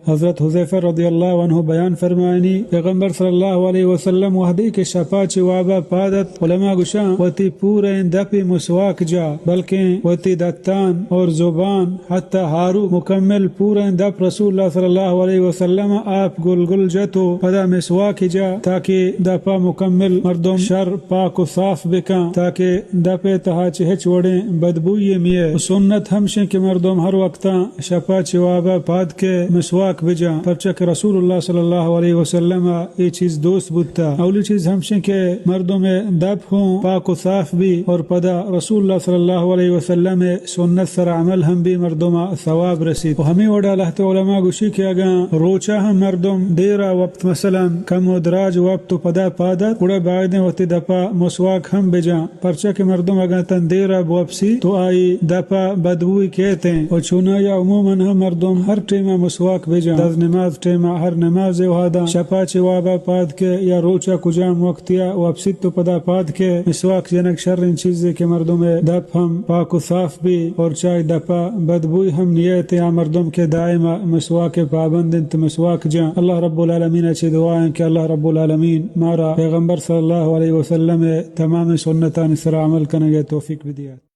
حضرت حذیفہ رضی اللہ عنہ بیان فرمائنی، پیغمبر صلی اللہ علیہ وسلم وہدے کہ شپا چہ وابا پاد ات، علماء گوشاں وتی پوریں دپی مسواک جا، بلکیں وتی دتان اور زبان حتی ہارو مکمل پوریں دپ رسول اللہ صلی اللہ علیہ وسلم آپ گل گل جت و پدا مسواک جا تاکہ دپا مکمل مردم شر پاک و صاف بکن، تاکہ دپ ء تہا چہ ہچ وڑیں بدبوئی میئے۔ و سنت ہمشیں کہ مردم ہر وقتاں شپا چہ وابا پاد کے مسواک بجاں، پرچا کہ رسول اللہ صلی اللہ علیہ وسلم ء اے چیز دوست بوتا۔ اولی چیز ہمشیں کہ مردم ء دپ ہوں پاک و صاف بی اور پدا رسول اللہ صلی اللہ علیہ وسلم ء سنت سر عمل ہم بی، مردم ء ثواب رسیت۔ و ہمے وڑا لہتے علماء گوشی کہ اگاں روچا ہم مردم دیرا وپت، مثلاً کمو دراج وپت و پدا پاد ات، گڑا بایدیں وتی دپا مسواک ہم بجاں، پرچا کہ مردم اگاں تن دیرا بوپسی تو آئی دپا بدبوئی کیت ایں۔ و چونایا عموماً ہم مردم ہر ٹیما مسواک بجاں، دز نماز ٹیما، ہر نماز وہداں، شپا چہ وابا پاد کے یا روچا کجام وقتیا وپسیت تو پدا پاد کے، مسواک جنگ شریں چیزے کہ مردم دپ ہم پاک و صاف بی اور چائی دپا بدبوئی ہم نیت۔ آ مردم کہ دائما مسواک پابند انت، مسواک جاں۔ اللہ رب العالمین چہ دعا ہیں کہ اللہ رب العالمین مارا پیغمبر صلی اللہ علیہ وسلم تمام سنتانی سر عمل کنگ توفیق بدیات۔